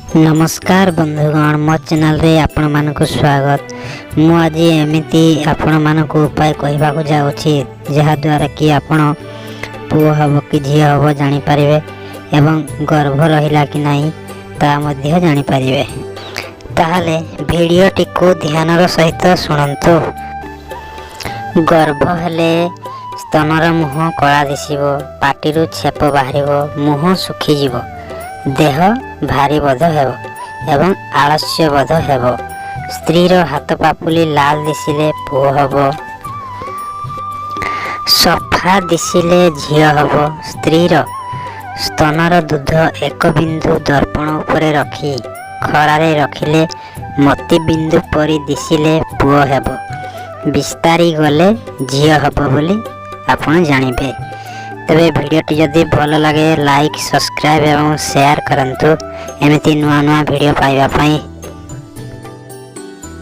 ନମସ୍କାର ବନ୍ଧୁଗଣ, ମୋ ଚ୍ୟାନେଲରେ ଆପଣମାନଙ୍କୁ ସ୍ୱାଗତ। ମୁଁ ଆଜି ଏମିତି ଆପଣମାନଙ୍କୁ ଉପାୟ କହିବାକୁ ଯାଉଛି, ଯାହାଦ୍ୱାରା କି ଆପଣ ପୁଅ ହେବ କି ଝିଅ ହେବ ଜାଣିପାରିବେ ଏବଂ ଗର୍ଭ ରହିଲା କି ନାହିଁ ତା ମଧ୍ୟ ଜାଣିପାରିବେ। ତାହେଲେ ଭିଡ଼ିଓଟିକୁ ଧ୍ୟାନର ସହିତ ଶୁଣନ୍ତୁ। ଗର୍ଭ ହେଲେ ସ୍ତନର ମୁହଁ କଳା ଦିଶିବ, ପାଟିରୁ ଛେପ ବାହାରିବ, ମୁହଁ ଶୁଖିଯିବ, ଦେହ ଭାରି ବୋଧ ହେବ ଏବଂ ଆଳସ୍ୟ ବୋଧ ହେବ। ସ୍ତ୍ରୀର ହାତ ପାପୁଲି ଲାଲ ଦିଶିଲେ ପୁଅ ହେବ, ସଫା ଦିଶିଲେ ଝିଅ ହେବ। ସ୍ତ୍ରୀର ସ୍ତନର ଦୁଗ୍ଧ ଏକ ବିନ୍ଦୁ ଦର୍ପଣ ଉପରେ ରଖି ଖରାରେ ରଖିଲେ ମୋତି ବିନ୍ଦୁ ପରି ଦିଶିଲେ ପୁଅ ହେବ, ବିସ୍ତାରି ଗଲେ ଝିଅ ହେବ ବୋଲି ଆପଣ ଜାଣିବେ। ତେବେ ଭିଡ଼ିଓଟି ଯଦି ଭଲ ଲାଗେ, ଲାଇକ୍, ସବସ୍କ୍ରାଇବ୍ ଏବଂ ସେୟାର କରନ୍ତୁ ଏମିତି ନୂଆ ନୂଆ ଭିଡ଼ିଓ ପାଇବା ପାଇଁ।